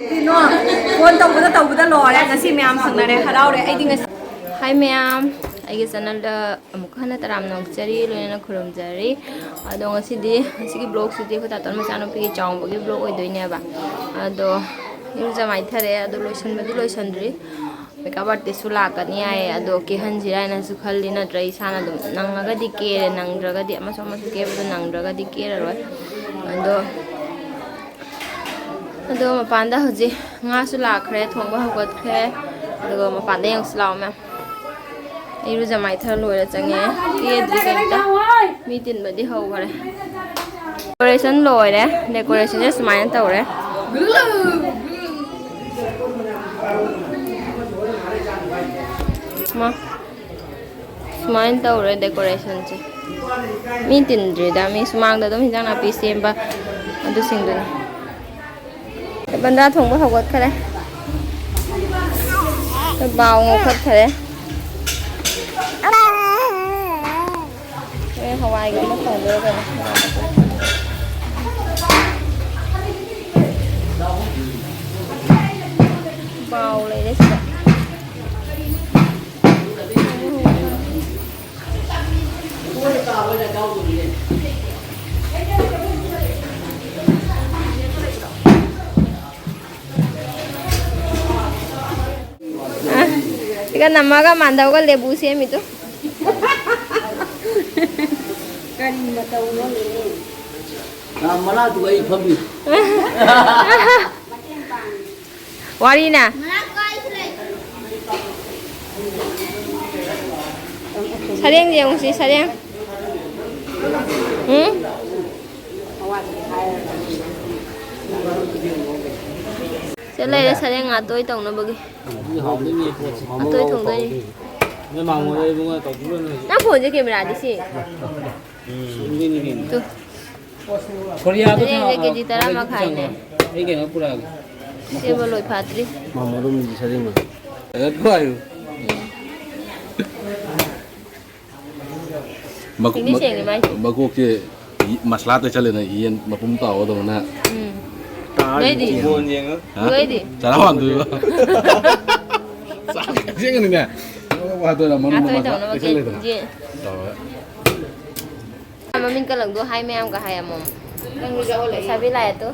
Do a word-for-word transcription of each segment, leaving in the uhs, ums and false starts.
ꯀꯩꯅꯣ, ꯐꯣꯟ ꯇꯧꯕꯗ ꯇꯧꯕꯗ ꯂꯣꯏꯔꯦ꯫ ꯉꯁꯤ ꯃꯌꯥꯝ ꯐꯪꯅꯔꯦ, ꯍꯔꯥꯎꯔꯦ꯫ ꯑꯩꯗꯤ ꯉꯁꯤ ꯍꯥꯏ ꯃꯌꯥꯝ, ꯑꯩꯒꯤ ꯆꯦꯅꯦꯜꯗ ꯑꯃꯨꯛ ꯍꯟꯅ ꯇꯔꯥꯝꯅ ꯑꯣꯛꯆꯔꯤ, ꯂꯣꯏꯅꯅ ꯈꯨꯔꯨꯝꯖꯔꯤ꯫ ꯑꯗꯣ ꯉꯁꯤꯗꯤ, ꯉꯁꯤꯒꯤ ꯕ꯭ꯂꯣꯛꯁꯤꯗꯤ ꯑꯩꯈꯣꯏ ꯇꯥꯇꯣꯟ ꯃꯆꯥꯅꯨꯄꯤꯒꯤ ꯆꯥꯎꯕꯒꯤ ꯕ꯭ꯂꯣꯛ ꯑꯣꯏꯗꯣꯏꯅꯦꯕ꯫ ꯑꯗꯣ ꯏꯔꯨꯖ ꯃꯥꯏꯊꯔꯦ, ꯑꯗꯣ ꯂꯣꯏꯁꯟꯕꯗꯤ ꯂꯣꯏꯁꯟꯗ꯭ꯔꯤ꯫ ꯃꯦꯀꯞ ꯑꯥꯔꯇꯤꯁꯁꯨ ꯂꯥꯛꯀꯅꯤ ꯍꯥꯏꯌꯦ, ꯑꯗꯣ ꯀꯦꯍꯟꯁꯤꯔꯥ ꯍꯥꯏꯅꯁꯨ ꯈꯜꯂꯤ, ꯅꯠꯇ꯭ꯔ ꯏꯁꯥꯅ ꯑꯗꯨꯝ ꯅꯪꯉꯒꯗꯤ ꯀꯦꯔꯦ, ꯅꯪꯗ꯭ꯔꯒꯗꯤ ꯑꯃꯁꯨ ꯑꯃꯁꯨ ꯀꯦꯕꯗꯣ ꯅꯪꯗ꯭ꯔꯒꯗꯤ ꯀꯦꯔꯔꯣꯏ꯫ ꯑꯗꯣ, ꯑꯗꯣ ꯃꯄꯥꯟꯗ ꯍꯧꯖꯤꯛ ꯉꯥꯁꯨ ꯂꯥꯛꯈ꯭ꯔꯦ, ꯊꯣꯡꯕ ꯍꯧꯒꯠꯈ꯭ꯔꯦ꯫ ꯑꯗꯨꯒ ꯃꯄꯥꯟꯗ ꯌꯦꯡꯉꯨꯁꯤ ꯂꯥꯛꯑꯣ ꯃꯌꯥꯝ꯫ ꯏꯔꯨꯖ ꯃꯥꯏꯊꯔ ꯂꯣꯏꯔ ꯆꯪꯉꯦ, ꯀꯦꯗ꯭ꯔꯤ ꯀꯩꯝꯇ꯫ ꯃꯤ ꯇꯤꯟꯕꯗꯤ ꯍꯧꯈꯔꯦ꯫ ꯗꯦꯀꯣꯔꯦꯁꯟ ꯂꯣꯏꯔꯦ꯫ ꯗꯦꯀꯣꯔꯦꯁꯟꯁꯦ ꯁꯨꯃꯥꯏꯅ ꯇꯧꯔꯦ꯫ ꯃꯥ, ꯁꯨꯃꯥꯏꯅ ꯇꯧꯔꯦ ꯗꯦꯀꯣꯔꯦꯁꯟꯁꯦ꯫ ꯃꯤ ꯇꯤꯟꯗ꯭ꯔꯤꯗ, ꯃꯤ ꯁꯨꯃꯥꯡꯗ ꯑꯗꯨꯝ ꯍꯤꯟꯖꯥꯡ ꯅꯥꯄꯤ ꯁꯦꯝꯕ ꯑꯗꯨꯁꯤꯡꯗꯨꯅꯤ꯫ ꯕꯟꯗꯥ ꯊꯣꯡꯕ ꯍꯧꯒꯠꯈꯔꯦ꯫ ꯕꯥꯎ ꯉꯧꯈꯠꯈꯔꯦ꯫ ꯍꯣꯔꯦꯟ ꯍꯋꯥꯏꯒꯨꯝꯕ ꯊꯣꯡꯗꯣꯏꯔ ꯀꯩꯅꯣ꯫ ꯕꯥꯎ ꯂꯩꯔꯦ ꯁꯤꯗ꯫ ꯑ, ꯁꯤꯒ ꯅꯝꯃꯒ ꯃꯥꯟꯗꯧꯒ ꯂꯦꯕꯨ ꯁꯦꯝꯃꯤꯗꯨ꯫ ꯀꯔꯤ ꯃꯇꯧꯅꯣꯅꯦ? ꯃꯅꯥꯛꯇꯨꯒ ꯑꯩ ꯐꯝꯃꯤ꯫ ꯋꯥꯔꯤꯅ꯫ ꯁꯔꯦꯡ ꯌꯦꯡꯉꯨꯁꯤ, ꯁꯔꯦꯡ꯫ ꯎꯝ? ꯁꯤꯗ ꯂꯩꯔꯦ ꯁꯔꯦꯡ ꯉꯥꯇꯣꯏ ꯇꯧꯅꯕꯒꯤ꯫ ꯍꯥꯎꯗꯣꯏꯅꯦ ꯄꯣꯠꯁꯦ꯫ ꯉꯥꯇꯣꯏ ꯊꯣꯡꯗꯣꯏꯅꯤ꯫ ꯅꯣꯏ ꯃꯥꯃꯣꯗ ꯏꯕꯨꯡꯉꯣ ꯀꯧꯕꯤꯔꯣ ꯅꯣꯏ꯫ ꯅꯪ ꯐꯣꯟꯁꯦ ꯀꯦꯃꯦꯔꯥꯗꯤ ꯁꯤ꯫ ꯎꯝ꯫ ꯇꯨ꯫ ꯀꯣꯔꯤꯌꯥꯗꯣ ꯁꯔꯦꯡꯁꯦ ꯊꯥꯎ꯫ ꯀꯦꯖꯤ ꯇꯔꯥ ꯃꯈꯥꯏꯅꯦ꯫ ꯑꯩ ꯀꯩꯅꯣ ꯄꯨꯔꯛꯑꯒꯦ꯫ ꯁꯦꯝꯕ ꯂꯣꯏ ꯐꯥꯠꯇ꯭ꯔꯤ꯫ ꯃꯥꯃꯣ ꯑꯗꯨꯝ ꯁꯔꯦꯡ ꯃꯈꯥꯏ꯫ ꯀꯩꯅꯣ ꯄꯨꯔꯛꯑꯒꯦ꯫ ꯃꯀꯣꯛ-, ꯁꯦꯡꯗꯤ ꯁꯦꯡꯉꯤ ꯃꯥꯏꯁꯦ꯫ ꯃꯀꯣꯛꯁꯦ ꯃꯁꯂꯥ ꯇꯩꯁꯜꯂꯦꯅ ꯌꯦꯟ ꯃꯄꯨꯝ ꯇꯥꯎꯒꯗꯧꯅ꯫ ꯎꯝ꯫ ꯅꯣꯏꯗꯤ? ꯕꯣꯜ ꯌꯦꯡꯉ꯫ ꯍꯥ? ꯅꯣꯏꯗꯤ? ꯆꯔꯥ ꯋꯥꯟꯗꯣꯏꯕ꯫ ꯆꯥꯛ ꯑꯁꯦꯡꯕꯅꯤꯅꯦ꯫ ꯋꯥꯗꯣꯏꯔ ꯃꯔꯨꯝ ꯉꯥ ꯊꯣꯏ ꯃꯁꯂꯥ ꯇꯧꯅꯕ ꯇꯩꯁꯜꯂꯦꯗꯅ꯫ ꯌꯦꯟ꯫ ꯇꯧꯔꯒ꯫ ꯃꯃꯤꯡ ꯀꯂꯪꯗꯣ ꯍꯥꯏ ꯃꯌꯥꯝꯒ ꯍꯥꯏ ꯑꯃꯨꯛ꯫ ꯂꯩꯁꯥꯕꯤ ꯂꯥꯛꯑꯦ ꯇꯨ꯫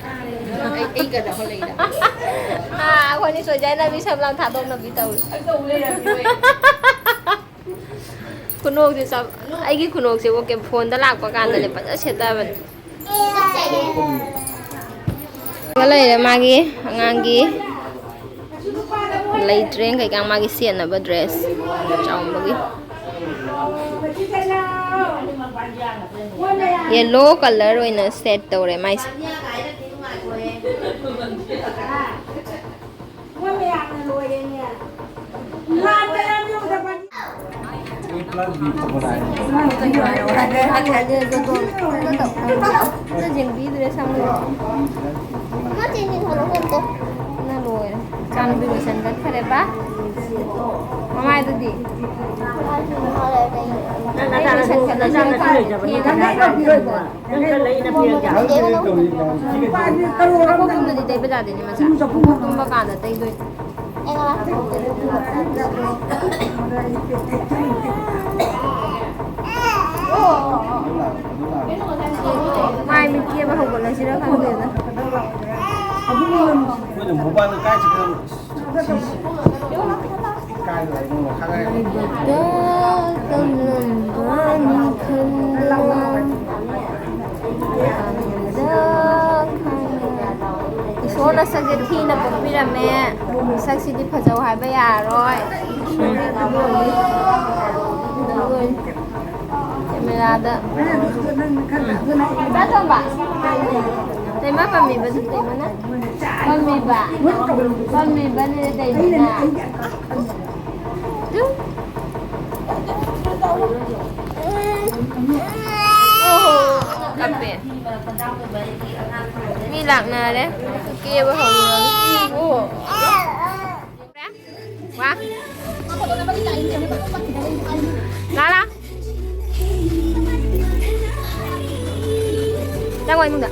ꯑꯩ, ꯑꯩ ꯀꯩꯗꯧ ꯍꯜꯂꯛꯏꯅꯣ? ꯑꯥ, ꯑꯩꯈꯣꯏꯅꯤ ꯁꯣꯏꯖꯥꯏꯅꯕꯤ ꯁꯝꯂꯥꯡ ꯊꯥꯗꯣꯛꯅꯕꯤ ꯇꯧꯔꯤ꯫ ꯑꯩ ꯇꯧ ꯂꯩꯔꯝꯃꯦ꯫ ꯈꯨꯅꯣꯛꯁꯦ ꯆꯞ-, ꯑꯩꯒꯤ ꯈꯨꯅꯣꯛꯁꯤꯕꯨ ꯀꯦ-, ꯐꯣꯟꯗ ꯂꯥꯛꯄ ꯀꯥꯟꯗꯅꯦ ꯐꯖꯅ ꯁꯦꯠꯇꯕꯅꯦ꯫ ꯂꯩꯔꯦ ꯃꯥꯒꯤ ꯑꯉꯥꯡꯒꯤ ꯂꯩꯇ꯭ꯔꯦ ꯀꯩꯀꯥ ꯃꯥꯒꯤ ꯁꯦꯠꯅꯕ ꯗ꯭ꯔꯦꯁ ꯆꯥꯎꯝꯕꯒꯤ꯫ ꯌꯦꯂꯣ ꯀꯂꯔ ꯑꯣꯏꯅ ꯁꯦꯠ ꯇꯧꯔꯦ ꯃꯥꯏꯁꯦ꯫ ꯅ ꯂꯣꯏꯔꯦ꯫ ꯏꯆꯥꯅꯨꯄꯤ ꯂꯣꯏꯁꯟ ꯆꯠꯈ꯭ꯔꯦꯕ꯫ ꯃꯃꯥꯏꯗꯨꯗꯤ? ꯅꯪ ꯅꯆꯥꯅꯁꯨ, ꯅꯆꯥꯅꯁꯨ ꯂꯩꯇꯕꯅꯤꯅ ꯅꯪ ꯈꯔ ꯂꯩꯅ ꯄꯤꯔꯛꯀꯦ꯫ ꯃꯀꯣꯛ ꯇꯨꯝꯗꯗꯤ ꯇꯩꯕ ꯌꯥꯗꯦꯅꯦ ꯃꯆꯥ꯫ ꯃꯀꯣꯛ ꯇꯨꯝꯕ ꯀꯥꯟꯗ ꯇꯩꯗꯣꯏꯅꯦ꯫ ꯃꯥꯏ ꯃꯤꯠ ꯀꯦꯕ ꯍꯧꯒꯠꯂꯁꯤꯔ ꯈꯪꯗꯦꯗ꯫ ꯑꯩꯈꯣꯏꯅ ꯃꯣꯕꯥꯏꯜꯗ ꯀꯥꯏ ꯆꯠꯀꯗꯕꯅꯣ? ꯂꯥꯏꯕꯛꯇ ꯇꯝꯂꯝꯕꯅꯤ ꯈꯟꯗꯨꯅ꯫ ꯏꯁꯣꯔꯅ ꯁꯛꯁꯦ ꯊꯤꯅ ꯄꯣꯛꯄꯤꯔꯝꯃꯦ꯫ ꯁꯛꯁꯤꯗꯤ ꯐꯖꯧ ꯍꯥꯏꯕ ꯌꯥꯔꯣꯏ꯫ ꯀꯦꯃꯦꯔꯥꯗ꯫ ꯇꯥ ꯇꯣꯝꯕ꯫ ꯇꯩꯃ ꯄꯝꯃꯤꯕꯗꯨ ꯇꯩꯃꯅ꯫ ꯄꯝꯃꯤꯕ꯫ ꯄꯝꯃꯤꯕꯅꯦ ꯇꯩꯃꯅ꯫ ꯀꯞꯄꯦ꯫ ꯃꯤ ꯂꯥꯛꯅꯔꯦ꯫ ꯀꯦꯕ ꯍꯧꯔꯨꯔꯅꯤ꯫ ꯋꯥ꯫ ꯂꯥ ꯂꯥ꯫ ꯆꯪꯉꯣ ꯏꯃꯨꯡꯗ꯫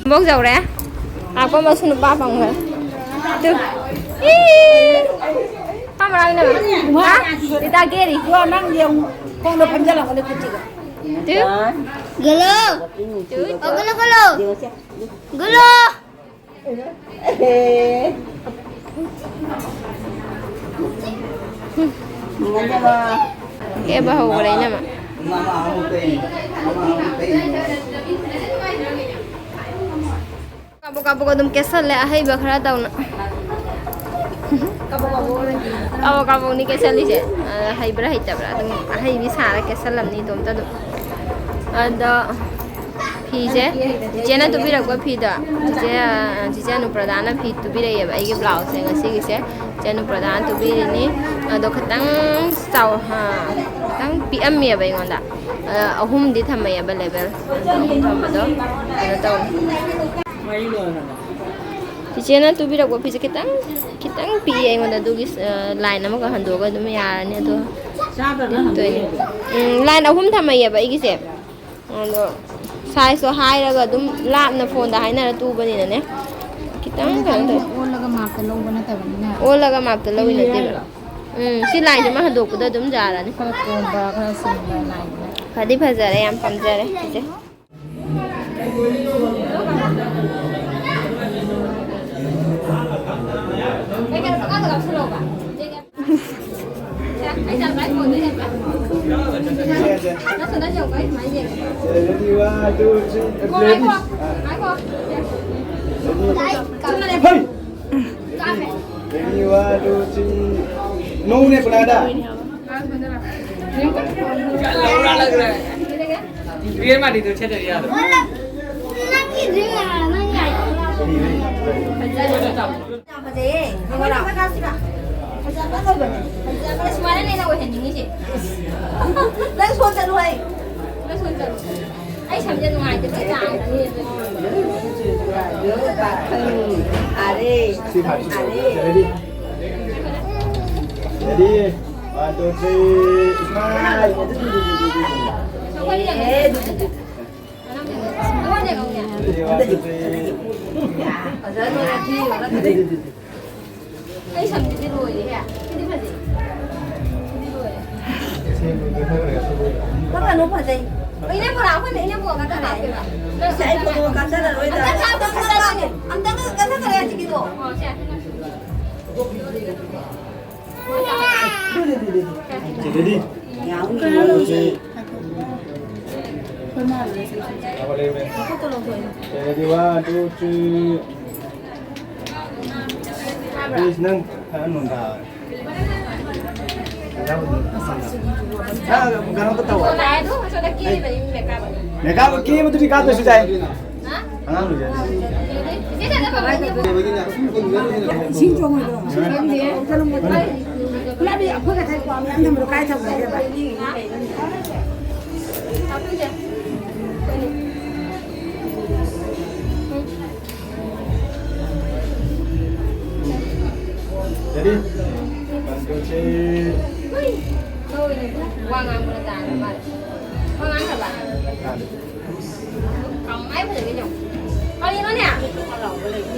ꯕꯣꯛ ꯌꯧꯔꯦ꯫ ꯂꯥꯛꯄ ꯃꯁꯨ ꯅꯨꯄꯥ ꯐꯪꯈ꯭ꯔꯦ꯫ ꯇꯨ꯫ ꯏ! ꯐꯝꯃꯔꯣꯏ ꯅꯪ꯫ ꯍꯥ? ꯔꯤꯇꯥ ꯀꯦꯔꯤ꯫ ꯋꯥ ꯅꯪ ꯌꯦꯡꯉꯨ꯫ ꯈꯣꯡꯗ ꯐꯝꯖꯜꯂꯝꯒꯅꯤ ꯈꯨꯠꯁꯤꯒ꯫ ꯇꯨ꯫ ꯒꯂꯣ꯫ ꯇꯨ꯫ ꯑꯣ, ꯒꯂꯣ, ꯒꯂꯣ꯫ ꯒꯂꯣ꯫ ꯀꯦꯕ ꯍꯧꯈ꯭ꯔꯦ ꯏꯅꯝꯃ꯫ ꯀꯥꯕꯣꯛ ꯀꯥꯕꯣꯛ ꯑꯗꯨꯝ ꯀꯦꯁꯜꯂꯦ ꯑꯍꯩꯕ ꯈꯔ ꯇꯧꯅ꯫ ꯀꯥꯕꯣꯛ ꯀꯥꯕꯣꯛꯅꯤ ꯀꯦꯁꯜꯂꯤꯁꯦ꯫ ꯑ, ꯍꯩꯕ꯭ꯔꯥ ꯍꯩꯇꯕ꯭ꯔꯥ ꯑꯗꯨꯝ ꯑꯍꯩꯕꯤ ꯁꯥꯔ ꯀꯦꯁꯜꯂꯝꯅꯤ ꯏꯇꯣꯝꯇ ꯑꯗꯨꯝ꯫ ꯑꯗꯣ ꯐꯤꯁꯦ ꯆꯤꯆꯦꯅ ꯇꯨꯕꯤꯔꯛꯄ ꯐꯤꯗꯣ, ꯆꯤꯆꯦ, ꯑ, ꯆꯤꯆꯦ ꯑꯅꯨꯄ꯭ꯔꯗꯥꯅ ꯐꯤ ꯇꯨꯕꯤꯔꯛꯑꯦꯕ ꯑꯩꯒꯤ ꯕ꯭ꯂꯥꯎꯁꯁꯦ ꯉꯁꯤꯒꯤꯁꯦ꯫ ꯆꯤꯆꯦ ꯑꯅꯨꯄ꯭ꯔꯗꯥꯅ ꯇꯨꯕꯤꯔꯤꯅꯤ꯫ ꯑꯗꯣ ꯈꯤꯇꯪ ꯆꯥꯎ-, ꯑ, ꯈꯤꯇꯪ ꯄꯤꯛꯑꯝꯃꯦꯕ ꯑꯩꯉꯣꯟꯗ꯫ ꯑ, ꯑꯍꯨꯝꯗꯤ ꯊꯝꯃꯛꯑꯦꯕ ꯂꯦꯕꯦꯜ꯫ ꯑꯗꯣ ꯑꯍꯨꯝ ꯊꯝꯕꯗꯣ ꯀꯩꯅꯣ ꯇꯧꯅꯤ꯫ ꯆꯤꯆꯦꯅ ꯇꯨꯕꯤꯔꯛꯄ ꯐꯤꯁꯦ ꯈꯤꯇꯪ, ꯈꯤꯇꯪ ꯄꯤꯛꯑꯦ ꯑꯩꯉꯣꯟꯗ꯫ ꯑꯗꯨꯒꯤ, ꯑ, ꯂꯥꯏꯟ ꯑꯃꯈꯛ ꯍꯟꯗꯣꯛꯑꯒ ꯑꯗꯨꯝ ꯌꯥꯔꯅꯤ꯫ ꯑꯗꯣ ꯆꯥꯗꯕꯅ ꯇꯨꯝꯗꯣꯏꯅꯦ꯫ ꯍꯟꯗꯣꯛꯑꯦ꯫ ꯎꯝ, ꯂꯥꯏꯟ ꯑꯍꯨꯝ ꯊꯝꯃꯛꯑꯦꯕ ꯑꯩꯒꯤꯁꯦ꯫ ꯑꯗꯣ ꯁꯥꯏꯖꯇꯣ ꯍꯥꯏꯔꯒ ꯑꯗꯨꯝ ꯂꯥꯞꯅ ꯐꯣꯟꯗ ꯍꯥꯏꯅꯔ ꯇꯨꯕꯅꯤꯅꯅꯦ, ꯈꯤꯇꯪ ꯀꯩꯅꯣ ꯇꯧꯋꯦ꯫ ꯑꯣꯜꯂꯒ ꯃꯥꯞꯇ ꯂꯧꯕ ꯅꯠꯇꯕꯅꯤꯅ꯫ ꯑꯣꯜꯂꯒ ꯃꯥꯞꯇ ꯂꯧꯕ ꯅꯠꯇꯦꯕ꯫ ꯎꯝ, ꯁꯤ ꯂꯥꯏꯟꯁꯤꯃ ꯍꯟꯗꯣꯛꯄꯗ ꯑꯗꯨꯝ ꯌꯥꯔꯅꯤ꯫ ꯈꯔ ꯀꯣꯝꯕ, ꯈꯔ ꯆꯤꯟꯕ ꯂꯥꯏꯟꯗꯨꯅ꯫ ꯐꯗꯤ ꯐꯖꯔꯦ, ꯌꯥꯝ ꯄꯥꯝꯖꯔꯦ ꯆꯤꯆꯦ꯫ Ready, one, two, three, ready. Hey! Ready, one, two, three. No, ne, banana. ꯌꯥꯝ ꯐꯖꯩꯌꯦ꯫ ꯌꯥꯝ ꯐꯖꯩꯌꯦ꯫ ꯐꯖꯕ ꯇꯧꯕꯅꯦ꯫ ꯐꯖꯕ ꯁꯨꯃꯥꯏꯅꯅꯦ ꯑꯩꯅ ꯑꯣꯏꯍꯟꯅꯤꯡꯉꯤꯁꯦ꯫ ꯅꯪ ꯁꯣꯟ ꯆꯠꯂꯨ ꯍꯩ꯫ ꯅꯪ ꯁꯣꯟ ꯆꯠꯂꯨ꯫ ꯑꯩ ꯁꯝꯁꯦ ꯅꯨꯡꯉꯥꯏꯇꯕꯩ ꯆꯥꯡ ꯑꯅꯤ꯫ ꯐꯔꯦ꯫ ꯁꯤ ꯐꯔꯦ꯫ ꯐꯔꯦ꯫ Ready? Ready? One, two, three, smile. ꯑꯩ ꯁꯝꯁꯤꯗꯤ ꯂꯣꯏꯔꯦꯍꯦ꯫ ꯁꯤꯗꯤ ꯐꯖꯩ꯫ ꯁꯤꯗꯤ ꯂꯣꯏꯔꯦ꯫ ꯀꯔꯝꯕꯅꯣ ꯐꯖꯩ? ꯏꯅꯦ ꯕꯣꯔꯥ, ꯑꯩꯈꯣꯏꯅ ꯏꯅꯦ ꯕꯣꯔꯥ ꯈꯛꯇ ꯍꯥꯞꯀꯦꯕ꯫ ꯑꯁ, ꯑꯩ ꯐꯣꯇꯣ ꯀꯥꯞꯆꯔꯔꯣꯏꯗ꯫ ꯑꯝꯇ ꯀꯥꯞꯊꯠꯈ꯭ꯔꯦ ꯍꯧꯖꯤꯛꯀꯤꯗꯣ꯫ ꯑꯣ, ꯁꯦ꯫ ꯁꯤꯗꯗꯤ꯫ ꯌꯥꯎꯅꯤ꯫ Ready, one, two, three. Please, ꯅꯪ ꯈꯔ ꯅꯨꯡꯗꯥ꯫ ꯅꯪ ꯀꯩꯅꯣ ꯇꯧ꯫ ꯃꯦꯀꯞ ꯀꯦꯕꯗꯨꯗꯤ ꯀꯥꯞꯇ꯭ꯔꯁꯨ ꯌꯥꯏ꯫ ꯑꯉꯥꯡ ꯂꯨꯖꯔꯤ꯫ ꯏꯁꯤꯡ ꯆꯣꯡꯉꯣꯏꯗ꯭ꯔꯣ? ꯈꯪꯗꯦ꯫ ꯄꯨꯂꯞ ꯑꯩꯈꯣꯏ ꯉꯁꯥꯏ ꯀ꯭ꯋꯥ ꯃꯌꯥꯝ ꯊꯝꯕꯗꯣ ꯀꯥꯏ ꯊꯝꯈ꯭ꯔꯒꯦꯕ? Ready? One, two, three. ꯋꯥ ꯉꯥꯡꯕꯅ ꯇꯥꯔ ꯃꯥꯜꯂꯦ꯫ ꯋꯥ ꯉꯥꯡꯈ꯭ꯔꯕ? ꯇꯥꯗꯦ꯫ ꯀꯃꯥꯏ ꯐꯖꯅ ꯌꯦꯡꯉꯣ꯫ ꯀꯔꯤꯅꯣꯅꯦ?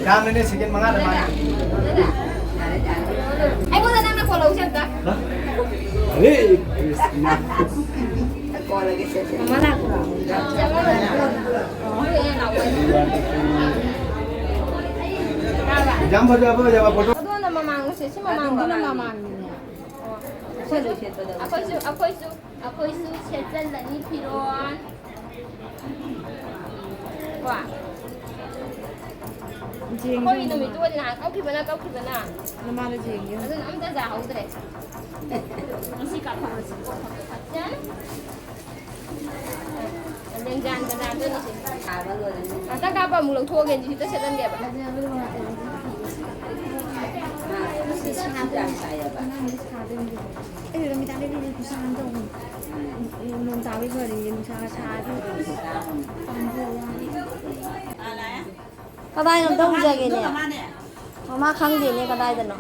ꯌꯥꯝꯅꯅꯦ, second ꯃꯉꯥꯗ ꯃꯥꯅꯦ꯫ ꯑꯩꯉꯣꯟꯗ ꯅꯪꯅ ꯀꯣꯜ ꯂꯧꯁꯦ ꯑꯝꯇ꯫ ꯍꯥ? ꯑꯔꯦ ꯀ꯭ꯔꯤꯁꯅ꯫ ꯃꯃꯥ ꯂꯥꯛꯄ꯭ꯔꯣ? ꯌꯥꯝ ꯐꯖꯕ ꯐꯖꯕ ꯐꯣꯇꯣ꯫ ꯑꯗꯣ ꯅꯪ ꯃꯃꯥꯡꯁꯦ, ꯁꯤ ꯃꯃꯥꯡꯗꯨꯅ ꯃꯃꯥꯡꯅꯤꯅꯦ꯫ ꯑꯩꯈꯣꯏꯁꯨ, ꯑꯩꯈꯣꯏꯁꯨ, ꯑꯩꯈꯣꯏꯁꯨ ꯁꯦꯠꯆꯜꯂꯅꯤ ꯐꯤꯔꯣꯜ꯫ ꯀꯣ? ꯌꯦꯡꯒꯦ ꯑꯩꯈꯣꯏꯒꯤ ꯅꯨꯃꯤꯠꯇꯨ ꯅꯃꯥꯗ꯫ ꯑꯣꯏꯅ ꯅꯍꯥꯟ ꯀꯛꯈꯤꯕꯅ, ꯀꯛꯈꯤꯕꯅ꯫ ꯅꯃꯥꯗ ꯌꯦꯡꯒꯦ꯫ ꯑꯗꯨꯅ ꯑꯝꯇ ꯌꯥꯍꯧꯗ꯭ꯔꯦ꯫ ꯉꯁꯤ ꯀꯥꯞꯍꯧꯔꯁꯤ꯫ ꯐꯖꯅ꯫ ꯂꯦꯡꯖꯥꯟ ꯕꯖꯥꯔꯗꯨꯅꯤ ꯁꯤ꯫ ꯉꯥꯛꯇꯪ ꯀꯥꯞꯄ ꯑꯃꯨꯛ ꯂꯧꯊꯣꯛꯑꯒꯦ, ꯍꯧꯖꯤꯛꯇ ꯁꯦꯠꯍꯟꯒꯦꯕ꯫ ꯑꯩ ꯅꯨꯃꯤꯗꯥꯡꯗ ꯏꯔꯨ ꯈꯨꯁꯥ ꯑꯃ ꯇꯧꯕꯅꯤ꯫ ꯅꯣꯡ ꯇꯥꯕꯩ ꯐꯔꯤꯅꯦ, ꯅꯨꯡꯁꯥꯒ ꯁꯥꯔꯗꯤ ꯄꯥꯝꯖꯕ ꯋꯥꯅꯤ꯫ ꯀꯗꯥꯏꯅꯣ ꯑꯝꯇ ꯎꯖꯒꯦꯅꯦ꯫ ꯃꯃꯥ ꯈꯪꯗꯦꯅꯦ ꯀꯗꯥꯏꯗꯅꯣ꯫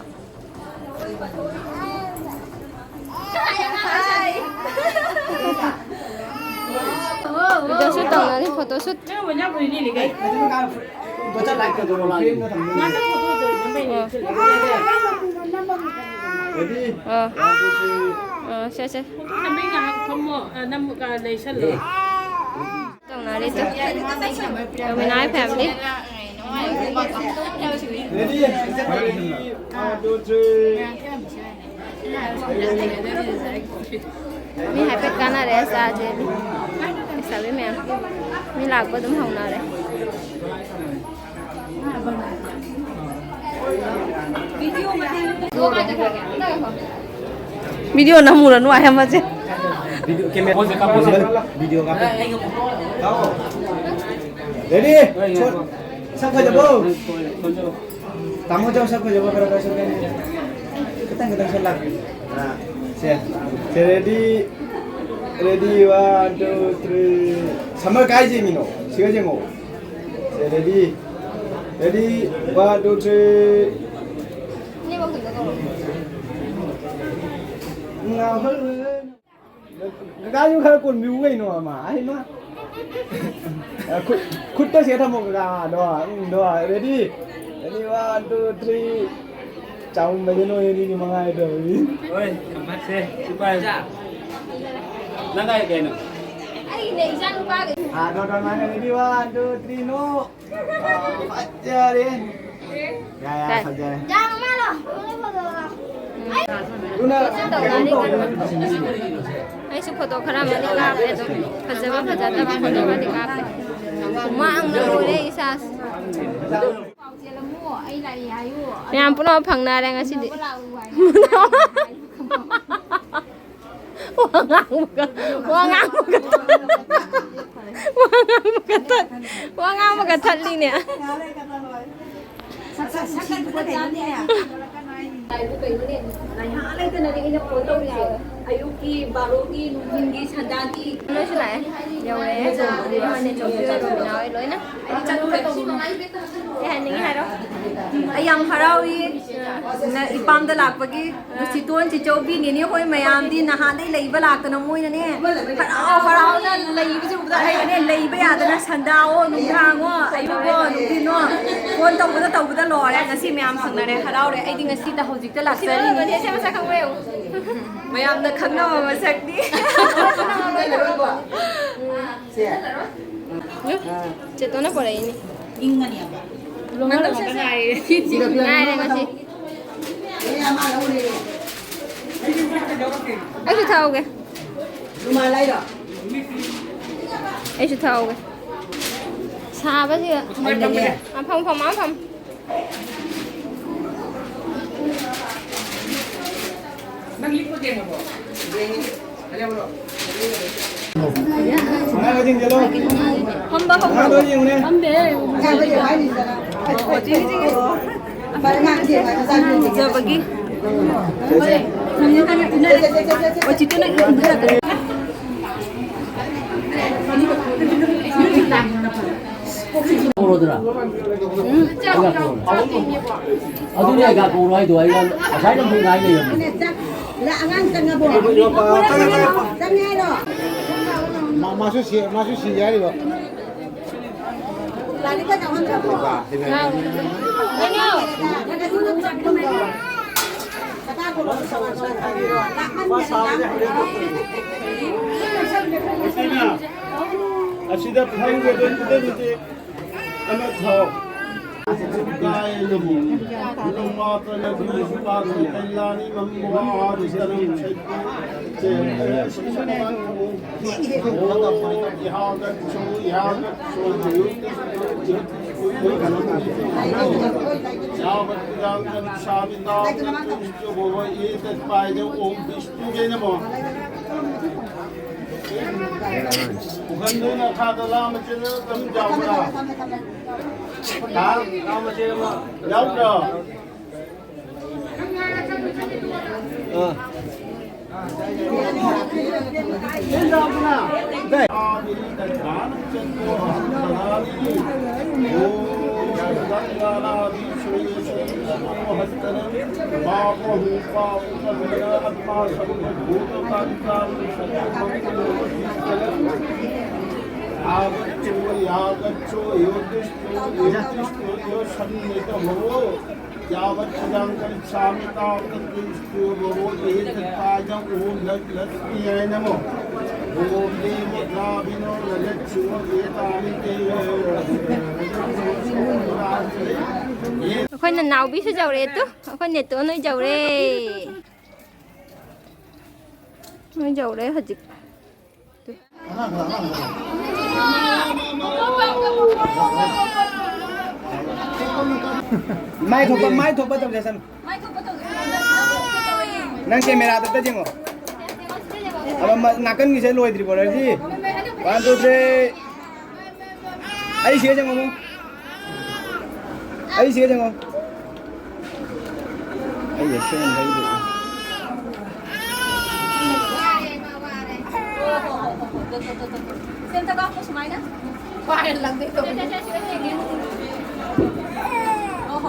Photoshoot. दो चार लाइक कर दो, बोला। ꯑꯣ꯫ ꯑꯥ꯫ ꯑꯥ, ꯁꯦ, ꯁꯦ꯫ ꯅꯝꯃꯒ ꯂꯩꯁꯜꯂꯣ꯫ ꯇꯧꯅꯔꯤꯗꯣ꯫ ꯔꯣꯃꯤꯅꯥꯒꯤ family꯫ ꯃꯤ ꯍꯥꯏꯐꯦꯠ ꯀꯥꯟꯅꯔꯦ, ꯆꯥꯁꯦ꯫ ꯂꯩꯁꯥꯕꯤ ꯃꯌꯥꯝ꯫ ꯃꯤ ꯂꯥꯛꯄ ꯑꯗꯨꯝ ꯍꯧꯅꯔꯦ꯫ Video ꯅꯝꯃꯨꯔꯅꯨ ꯍꯥꯏ ꯑꯃꯁꯦ꯫ Video camera pose ꯀꯥꯞꯄꯣ꯫ Video ꯀꯥꯞꯄꯣ꯫ Ready? ꯁꯛ ꯐꯖꯕꯣ? ꯇꯥꯃꯣ ꯆꯧ ꯁꯛ ꯐꯖꯕꯣ? ꯈꯔ ꯈꯔ ꯁꯛ ꯐꯖꯕꯣ꯫ ꯈꯤꯇꯪ ꯈꯤꯇꯪ ꯁꯛꯂꯛ꯫ ꯑꯥ, ꯁꯦ꯫ ꯁꯦ, ready? Ready, one, two, three. Summer ꯀꯥꯏꯁꯦ ꯃꯤꯅꯣ꯫ ꯁꯤꯒ ꯌꯦꯡꯉꯣ꯫ ꯁꯦ, ready? Ready? One, two, three. ꯉꯥꯎꯍꯜꯂꯦ꯫ ꯀꯀꯥꯁꯨ ꯈꯔ ꯀꯣꯟꯕꯤꯌꯨ ꯀꯩꯅꯣ ꯑꯃ꯫ ꯑꯩ ꯃꯥ꯫ ꯈꯨꯠ-, ꯈꯨꯠꯇ ꯁꯦ ꯊꯝꯃꯣ ꯀꯀꯥꯗꯣ꯫ ꯎꯝ, ꯗꯣ꯫ Ready? Ready, one, two, three. ꯆꯥꯎꯝꯕꯁꯦ ꯅꯣꯏ ꯑꯅꯤꯒꯤ ꯃꯉꯥꯏꯗꯧꯔꯤ꯫ ꯍꯣꯏ, ꯊꯝꯃꯁꯦ꯫ ꯁꯤ ꯄꯥꯏ꯫ ꯅꯪ ꯀꯥꯏ ꯀꯩꯅꯣ? ꯑꯩꯅꯦ ꯏꯆꯥꯅꯨꯄꯥꯒꯤ꯫ ꯑꯥ, ꯗꯣ, ꯗꯣ, ꯃꯥꯅ ready, one, two, three, no. ꯑꯥ, ꯐꯖꯔꯦ꯫ ꯌꯥ, ꯌꯥ, ꯐꯖꯔꯦ꯫ ꯑꯗꯨꯅ ꯑꯩꯁꯨ photo ꯈꯔ ꯑꯃꯗꯤ ꯀꯥꯞꯄꯦ ꯑꯗꯨꯝ꯫ ꯐꯖꯕ ꯐꯖꯗꯕ photo ꯈꯔꯗꯤ ꯀꯥꯞꯄꯦ꯫ ꯍꯨꯃꯥꯡꯅ ꯂꯣꯏꯔꯦ ꯏꯁꯥꯁꯦ꯫ ꯃꯌꯥꯝ ꯄꯨꯝꯅꯃꯛ ꯐꯪꯅꯔꯦ ꯉꯁꯤꯗꯤ꯫ ꯋꯥ ꯉꯥꯡꯕꯒ, ꯋꯥ ꯉꯥꯡꯕꯒ, ꯋꯥ ꯉꯥꯡꯕꯒ ꯊꯠ-, ꯋꯥ ꯉꯥꯡꯕꯒ ꯊꯠꯂꯤꯅꯦ꯫ ꯉꯥꯏꯍꯥꯛ ꯂꯩꯇꯅꯗꯤ ꯑꯩꯅ phone ꯇꯧꯔꯤꯁꯦ꯫ ꯑꯌꯨꯛꯀꯤ, ꯕꯥꯔꯣꯒꯤ, ꯅꯨꯡꯊꯤꯟꯒꯤ, ꯁꯟꯗꯥꯒꯤ꯫ ꯂꯣꯏꯁꯨ ꯂꯥꯛꯑꯦ꯫ ꯌꯧꯔꯛꯑꯦ꯫ ꯆꯧꯕꯤꯅꯥꯎ ꯍꯣꯏ ꯂꯣꯏꯅ꯫ ꯑꯩ ꯆꯠꯂꯨꯔꯦ꯫ ꯀꯩ ꯍꯥꯏꯅꯤꯡꯉꯤ ꯍꯥꯏꯔꯣ꯫ ꯑꯩ ꯌꯥꯝ ꯍꯔꯥꯎꯏ ꯅ-, ꯏꯄꯥꯝꯗ ꯂꯥꯛꯄꯒꯤ꯫ ꯂꯨꯁꯤꯇꯣꯟ, ꯆꯤꯆꯧꯕꯤ, ꯅꯦꯅꯦ ꯍꯣꯏ ꯃꯌꯥꯝꯗꯤ ꯅꯍꯥꯟꯗꯩ ꯂꯩꯕ ꯂꯥꯛꯇꯅ ꯃꯣꯏꯅꯅꯦ ꯍꯔꯥꯎ ꯍꯔꯥꯎꯅ ꯂꯩꯕꯁꯦ ꯎꯕꯗ ꯑꯩꯅꯅꯦ ꯂꯩꯕ ꯌꯥꯗꯅ ꯁꯟꯗꯥꯋꯣ, ꯅꯨꯡꯗꯥꯡꯋꯣ, ꯑꯌꯨꯛꯋꯣ, ꯅꯨꯡꯊꯤꯟꯋꯣ ꯐꯣꯟ ꯇꯧꯕꯗ ꯇꯧꯕꯗ ꯂꯣꯏꯔꯦ꯫ ꯉꯁꯤ ꯃꯌꯥꯝ ꯐꯪꯅꯔꯦ, ꯍꯔꯥꯎꯔꯦ꯫ ꯑꯩꯗꯤ ꯉꯁꯤꯗ ꯍꯧꯖꯤꯛꯇ ꯂꯥꯛꯆꯔꯤꯅꯤ꯫ ꯁꯤ ꯃꯁꯛ ꯈꯪꯕ꯭ꯔꯥ ꯌꯦꯡꯉꯨ꯫ ꯃꯌꯥꯝꯅ ꯈꯪꯅꯕ ꯃꯁꯛꯅꯤ꯫ ꯆꯦꯇꯣꯟꯅ ꯄꯣꯔꯛꯏꯅꯤ꯫ ꯏꯪꯉꯅꯦꯕ꯫ ꯉꯥꯏꯔꯦ ꯉꯁꯤ꯫ ꯑꯩꯁꯨ ꯊꯛꯍꯧꯒꯦ꯫ ꯔꯨꯃꯥꯜ ꯂꯩꯔꯣ? ꯑꯩꯁꯨ ꯊꯛꯍꯧꯒꯦ꯫ ꯁꯥꯕꯁꯤꯗ꯫ ꯑꯩꯅꯅꯦ꯫ ꯑ, ꯐꯝ, ꯐꯝ, ꯑ, ꯐꯝ꯫ ꯅꯪ ꯂꯤꯛꯄ ꯌꯦꯡꯉꯕꯣ? ꯌꯦꯡꯉꯤ꯫ ꯐꯝꯕ ꯍꯧꯔꯣ꯫ ꯐꯝꯗꯦ꯫ ꯎꯖꯕꯒꯤ꯫ ꯀꯧꯔꯣꯗꯅ꯫ ꯑꯩꯒ ꯀꯧꯔꯣ꯫ ꯑꯗꯨꯅꯦ ꯑꯩꯒ ꯀꯧꯔꯣ ꯍꯥꯏꯗꯣ꯫ ꯑꯩ ꯉꯁꯥꯏꯅ ꯑꯃꯨꯛ ꯉꯥꯏ ꯂꯩꯔꯝꯃꯦ꯫ ꯑꯉꯥꯡ ꯆꯪꯉꯕꯣ? ꯆꯪꯉꯦ ꯍꯥꯏꯔꯣ? ꯃꯥ-, ꯃꯥꯁꯨ ꯁꯤ-, ꯃꯥꯁꯨ ꯁꯤꯒꯦ ꯍꯥꯏꯔꯤꯕ? ꯑꯁꯤꯗ ꯐꯪꯒꯗꯣꯏ ꯈꯨꯗꯤꯡꯃꯛꯇꯤ ꯑꯃ ꯊꯥꯎ꯫ ꯀꯥꯏꯅꯕꯨ ꯅꯣꯡꯃꯥꯇꯅ ꯀꯩꯂꯥꯅꯤ ꯃꯝꯕ ꯑꯥꯗꯤꯁꯇꯔꯝ ꯁꯩ-, ꯁꯩ-, ꯎꯍꯟꯗꯨꯅ ꯈꯥꯗ ꯂꯥ ꯃꯆꯦꯗ ꯑꯗꯨꯝ ꯌꯥꯎꯕ꯭ꯔꯥ? ꯍꯥ? ꯌꯥꯎꯗ꯭ꯔꯣ? ꯑꯥ꯫ आगच्छो, आगच्छो, यो तिष्ठो, यो तिष्ठो, यो सन्निहितो भवो। यावत् पूजां करिष्यामि तावत् तिष्ठो भवो। एतत् पादं ॐ लक्ष्मीयै नमः। ॐ देवताभिनो लक्ष्मो एतानि ते। ꯑꯩꯈꯣꯏ ꯅꯅꯥꯎꯕꯤꯁꯨ ꯌꯧꯔꯛꯑꯦ ꯇꯨ꯫ ꯑꯩꯈꯣꯏ ꯅꯦꯇꯣꯟ ꯍꯣꯏ ꯌꯧꯔꯦ꯫ ꯅꯣꯏ ꯌꯧꯔꯦ ꯍꯧꯖꯤꯛ꯫ ꯃꯥꯏ ꯊꯣꯛꯄ, ꯃꯥꯏ ꯊꯣꯛꯄ ꯇꯧꯖꯁꯅꯨ꯫ ꯅꯪ ꯀꯦꯃꯦꯔꯥꯗ ꯑꯝꯇ ꯌꯦꯡꯉꯣ꯫ ꯑꯃ ꯃ-, ꯅꯥꯀꯟꯒꯤꯁꯦ ꯂꯣꯏꯗ꯭ꯔꯤꯕꯣ? Ready? One, two, three. ꯑꯩ ꯁꯤꯒ ꯆꯪꯉꯣ꯫ ꯑꯩ ꯁꯤꯒ ꯆꯪꯉꯣ꯫ ꯑꯩ ꯁꯤꯒ ꯆꯪꯉꯣ꯫ ꯁꯦꯝꯇ ꯀꯥꯞꯄꯣ ꯁꯨꯃꯥꯏꯅ꯫ ꯄꯥꯏꯔ ꯂꯪꯗꯣꯏ ꯇꯧꯕꯅꯤ꯫ ꯁꯦ, ꯁꯦ, ꯁꯦ, ꯁꯦ, ꯁꯦ꯫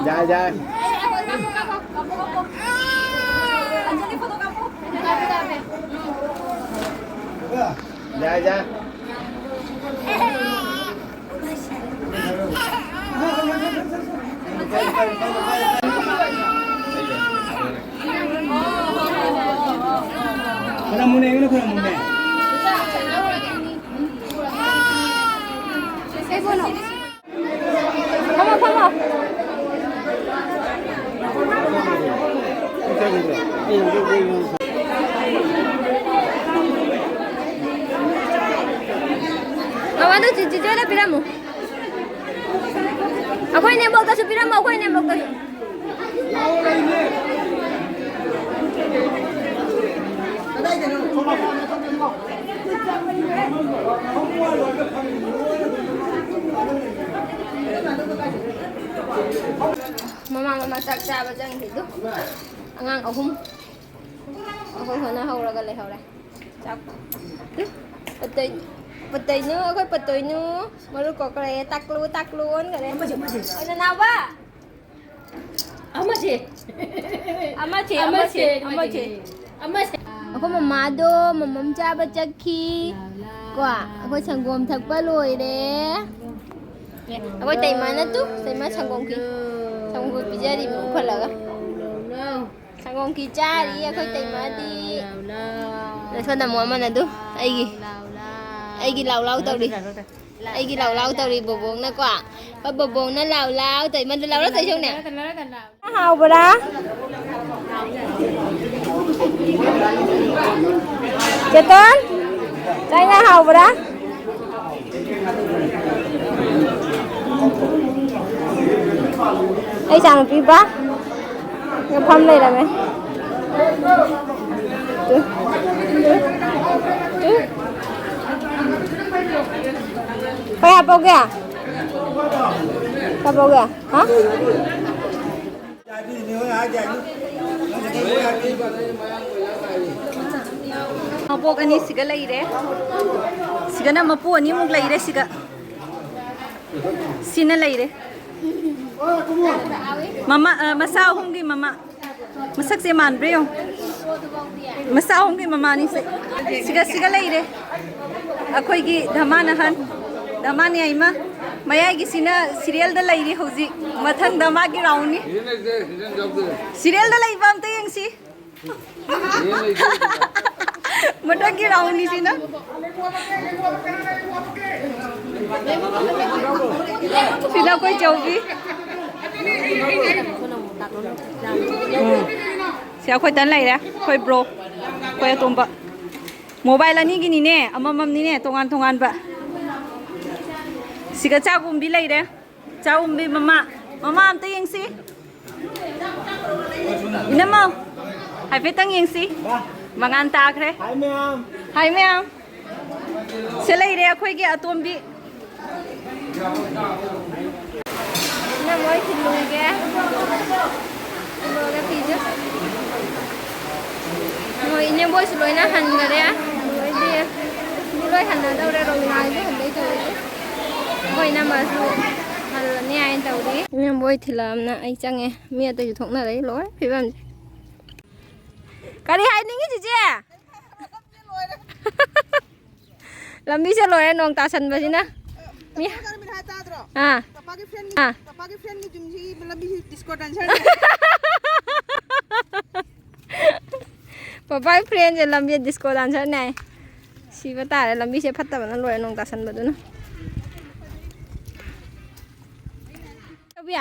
ꯌꯥꯏ, ꯌꯥꯏ꯫ ꯑꯦ, ꯑꯦ, ꯀꯥꯞꯄꯣ, ꯀꯥꯞꯄꯣ, ꯀꯥꯞꯄꯣ, ꯀꯥꯞꯄꯣ꯫ ꯑꯟꯖꯂꯤ ꯐꯣꯇꯣ ꯀꯥꯞꯄꯣ꯫ ꯀꯥꯞꯄꯦ, ꯀꯥꯞꯄꯦ꯫ ꯎꯝ꯫ ꯌꯥꯏ, ꯌꯥꯏ꯫ ꯈꯨꯔꯝꯃꯨꯅꯦ, ꯑꯩꯉꯣꯟꯗ ꯈꯨꯔꯝꯃꯨꯅꯦ꯫ ꯐꯝꯃꯣ, ꯐꯝꯃꯣ꯫ ꯃꯃꯥꯗꯣ ꯆꯤ-, ꯆꯤꯆꯦꯗ ꯄꯤꯔꯝꯃꯨ꯫ ꯑꯩꯈꯣꯏ ꯅꯦꯝꯕꯣꯛꯇꯁꯨ ꯄꯤꯔꯝꯃꯣ, ꯑꯩꯈꯣꯏ ꯅꯦꯝꯕꯣꯛꯇꯁꯨ꯫ ꯃꯃꯥ, ꯃꯃꯥ ꯆꯥꯛ ꯆꯥꯕ ꯆꯪꯈꯤꯗꯨ꯫ ꯑꯉꯥꯡ ꯑꯍꯨꯝ꯫ ꯑꯩꯈꯣꯏ ꯍꯣꯠꯅꯍꯧꯔꯒ ꯂꯩꯍꯧꯔꯦ꯫ ꯆꯥꯛ꯫ ꯄꯠꯇꯣꯏ-, ꯄꯠꯇꯣꯏꯅꯨ, ꯑꯩꯈꯣꯏ ꯄꯠꯇꯣꯏꯅꯨ꯫ ꯃꯔꯨ ꯀꯣꯛꯈ꯭ꯔꯦ꯫ ꯇꯥꯛꯂꯨ, ꯇꯥꯛꯂꯨ ꯑꯣꯟꯈꯔꯦ꯫ ꯑꯣꯏꯅ ꯅꯥꯎꯕ! ꯑꯃꯁꯦ꯫ ꯑꯃꯁꯦ, ꯑꯃꯁꯦ, ꯑꯃꯁꯦ, ꯑꯃꯁꯦ꯫ ꯑꯃꯁꯦ꯫ ꯑꯩꯈꯣꯏ ꯃꯃꯥꯗꯣ ꯃꯃꯝ ꯆꯥꯕ ꯆꯠꯈꯤ꯫ ꯀꯣ, ꯑꯩꯈꯣꯏ ꯁꯪꯒꯣꯝ ꯊꯛꯄ ꯂꯣꯏꯔꯦ꯫ ꯑꯦ, ꯑꯩꯈꯣꯏ ꯇꯩꯃꯥꯅ ꯇꯨ, ꯇꯩꯃꯥ ꯁꯪꯒꯣꯝ ꯈꯤ-, ꯁꯪꯒꯣꯝ ꯄꯤꯖꯔꯤ ꯃꯕꯨꯛ ꯐꯜꯂꯒ꯫ ꯁꯪꯒꯣꯝ ꯈꯤ ꯆꯥꯔꯤ ꯑꯩꯈꯣꯏ ꯇꯩꯃꯥꯗꯤ꯫ ꯁꯣꯝꯗ ꯑꯃꯨꯛ ꯑꯃꯅ ꯑꯗꯨ ꯑꯩꯒꯤ, ꯑꯩꯒꯤ ꯂꯥꯎ ꯂꯥꯎ ꯇꯧꯔꯤ꯫ ꯑꯩꯒꯤ ꯂꯥꯎ ꯂꯥꯎ ꯇꯧꯔꯤ ꯕꯣꯕꯣꯛꯅꯀꯣ꯫ ꯑ, ꯕꯣꯕꯣꯛꯅ ꯂꯥꯎ ꯂꯥꯎ ꯇꯧꯔꯤ꯫ ꯃꯗꯨ ꯂꯥꯎ ꯂꯥꯎ ꯇꯧꯔꯤ ꯁꯧꯅꯦ꯫ ꯍꯥꯎꯕ꯭ꯔꯥ? ꯆꯦꯇꯟ, ꯆꯥꯛ ꯏꯟꯖꯥꯡ ꯍꯥꯎꯕ꯭ꯔꯥ? ꯑꯩ ꯏꯆꯥꯅꯨꯄꯤ ꯕꯥ ꯐꯝ ꯂꯩꯔꯝꯃꯦ꯫ Two, two, two. ꯀꯌꯥ ꯄꯧꯒꯦ? ꯀꯌꯥ ꯄꯧꯒꯦ? ꯍꯥ? ꯃꯄꯣꯛ ꯑꯅꯤ ꯁꯤꯒ ꯂꯩꯔꯦ꯫ ꯁꯤꯒꯅ ꯃꯄꯨ ꯑꯅꯤꯃꯨꯛ ꯂꯩꯔꯦ ꯁꯤꯒ꯫ ꯁꯤꯅ ꯂꯩꯔꯦ꯫ ꯃꯃꯥ, ꯑ, ꯃꯆꯥ ꯑꯍꯨꯝꯒꯤ ꯃꯃꯥ꯫ ꯃꯁꯛꯁꯦ ꯃꯥꯟꯕ꯭ꯔꯥ ꯌꯦꯡꯉꯨ꯫ ꯃꯆꯥ ꯑꯍꯨꯝꯒꯤ ꯃꯃꯥꯅꯤꯁꯦ꯫ ꯁꯤꯒ, ꯁꯤꯒ ꯂꯩꯔꯦ꯫ ꯑꯩꯈꯣꯏꯒꯤ ꯙꯃꯥꯟ ꯑꯍꯟ, ꯙꯃꯥꯟ ꯌꯥꯏꯃ꯫ ꯃꯌꯥꯏꯒꯤꯁꯤꯅ serialꯗ ꯂꯩꯔꯤ ꯍꯧꯖꯤꯛ꯫ ꯃꯊꯪꯗ ꯃꯥꯒꯤ roundꯅꯤ꯫ Serialꯗ ꯂꯩꯕ ꯑꯝꯇ ꯌꯦꯡꯁꯤ꯫ ꯃꯊꯪꯒꯤ roundꯅꯤ ꯁꯤꯅ꯫ ꯁꯤꯅ ꯑꯩꯈꯣꯏ ꯆꯧꯕꯤ꯫ ꯎꯝ꯫ ꯁꯤ ꯑꯩꯈꯣꯏ ꯇꯟ ꯂꯩꯔꯦ꯫ ꯑꯩꯈꯣꯏ bro꯫ ꯑꯩꯈꯣꯏ ꯑꯇꯣꯝꯕ꯫ Mobile ꯑꯅꯤꯒꯤꯅꯤꯅꯦ, ꯑꯃꯃꯝꯅꯤꯅꯦ, ꯇꯣꯉꯥꯟ ꯇꯣꯉꯥꯟꯕ꯫ ꯁꯤꯒ ꯆꯥꯛ ꯎꯝꯕꯤ ꯂꯩꯔꯦ꯫ ꯆꯥꯛ ꯎꯝꯕꯤ ꯃꯃꯥ꯫ ꯃꯃꯥ ꯑꯝꯇ ꯌꯦꯡꯁꯤ꯫ ꯏꯅꯝꯃ, ꯍꯥꯏꯐꯦꯠꯇꯪ ꯌꯦꯡꯁꯤ꯫ ꯃꯉꯥꯟ ꯇꯥꯈ꯭ꯔꯦ꯫ Hi ꯃꯌꯥꯝ꯫ Hi ꯃꯌꯥꯝ꯫ ꯁꯤ ꯂꯩꯔꯦ ꯑꯩꯈꯣꯏꯒꯤ ꯑꯇꯣꯝꯕꯤ꯫ ꯏꯅꯝꯃ ꯍꯣꯏ ꯊꯤꯜꯂꯨꯒꯦ꯫ ꯊꯤꯜꯂꯨꯔꯒ ꯄꯤꯖ-, ꯃꯣꯏ ꯏꯅꯦꯝꯕꯣꯏꯁꯨ ꯂꯣꯏꯅ ꯍꯟꯈꯔꯦ꯫ ꯂꯣꯏꯗꯤ ꯂꯣꯏ ꯍꯟꯅꯗꯧꯔꯦ꯫ ꯔꯣꯃꯤꯅꯥꯁꯨ ꯍꯟꯗꯣꯏ ꯇꯧꯔꯤ꯫ ꯑꯩꯈꯣꯏ ꯏꯅꯝꯃꯁꯨ ꯑꯗꯨꯅꯦ ꯍꯥꯏꯅ ꯇꯧꯔꯤ꯫ ꯏꯅꯦꯝꯕꯣꯏ ꯊꯤꯜꯂꯛꯑꯝꯅ ꯑꯩ ꯆꯪꯉꯦ꯫ ꯃꯤ ꯑꯇꯩꯁꯨ ꯊꯣꯛꯅꯔꯛꯏ꯫ ꯂꯣꯏꯔꯦ ꯐꯤꯕꯝꯁꯦ꯫ ꯀꯔꯤ ꯍꯥꯏꯅꯤꯡꯉꯤ ꯆꯤꯆꯦ? ꯂꯝꯕꯤꯁꯦ ꯂꯣꯏꯔꯦ ꯅꯣꯡ ꯇꯥꯁꯟꯕꯁꯤꯅ꯫ ꯃꯤ ꯇꯞꯄꯥꯒꯤ ꯐ꯭ꯔꯦꯟꯒꯤ ꯑꯥ꯫ ꯇꯞꯄꯥꯒꯤ ꯐ꯭ꯔꯦꯟꯒꯤ ꯑꯥ꯫ ꯇꯞꯄꯥꯒꯤ ꯐ꯭ꯔꯦꯟꯒꯤ ꯌꯨꯝꯁꯤ ꯂꯝꯕꯤꯁꯤ ꯗꯤꯁꯀꯣ ꯗꯥꯟꯁꯔꯅꯦ꯫ ꯄꯄꯥꯒꯤ ꯐ꯭ꯔꯦꯟꯁꯦ ꯂꯝꯕꯤ ꯗꯤꯁꯀꯣ ꯗꯥꯟꯁꯔꯅꯦ ꯍꯥꯏ꯫ ꯁꯤꯕ ꯇꯥꯔꯦ, ꯂꯝꯕꯤꯁꯦ ꯐꯠꯇꯕꯅ ꯂꯣꯏꯔꯦ ꯅꯣꯡ ꯇꯥꯁꯟꯕꯗꯨꯅ꯫ ꯇꯧꯕꯤ,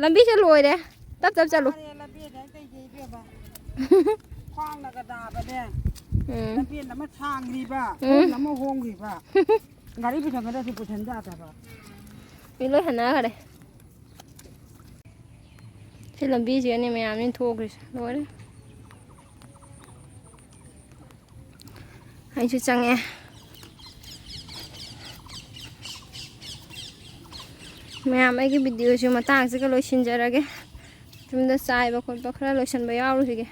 ꯂꯝꯕꯤꯁꯦ ꯂꯣꯏꯔꯦ꯫ ꯇꯞ ꯇꯞ ꯆꯠꯂꯨ꯫ ꯐꯥꯔꯦ, ꯂꯝꯕꯦꯟ ꯍꯥꯏ ꯇꯩꯁꯦ ꯏꯕꯦꯝꯃ꯫ ꯈ꯭ꯋꯥꯡꯅꯒ ꯅꯥꯕꯅꯦ꯫ ꯎꯝ꯫ ꯂꯝꯕꯦꯟ ꯑꯃ ꯁꯥꯡꯂꯤꯕ, ꯎꯝ꯫ ꯈꯣꯡꯅ ꯑꯃ ꯍꯣꯡꯂꯤꯕ꯫ ꯒꯥꯔꯤ ꯄꯨꯁꯟꯒꯗ꯭ꯔꯁꯨ ꯄꯨꯁꯟ ꯌꯥꯗꯕ꯫ ꯃꯤ ꯂꯣꯏ ꯍꯟꯅꯈ꯭ꯔꯦ꯫ ꯁꯤ ꯂꯝꯕꯤꯁꯤꯒꯅꯦ ꯃꯌꯥꯝꯁꯤꯅ ꯊꯣꯛꯈ꯭ꯔꯤꯁꯦ꯫ ꯂꯣꯏꯔꯦ꯫ ꯑꯩꯁꯨ ꯆꯪꯉꯛꯑꯦ꯫ ꯃꯌꯥꯝ, ꯑꯩꯒꯤ ꯚꯤꯗꯤꯑꯣꯁꯨ ꯃꯇꯥꯡꯁꯤꯒ ꯂꯣꯏꯁꯤꯟꯖꯔꯒꯦ꯫ ꯌꯨꯝꯗ ꯆꯥꯏꯕ ꯈꯣꯠꯄ ꯈꯔ ꯂꯣꯏꯁꯤꯟꯕ ꯌꯥꯎꯔꯨꯈꯤꯒꯦ꯫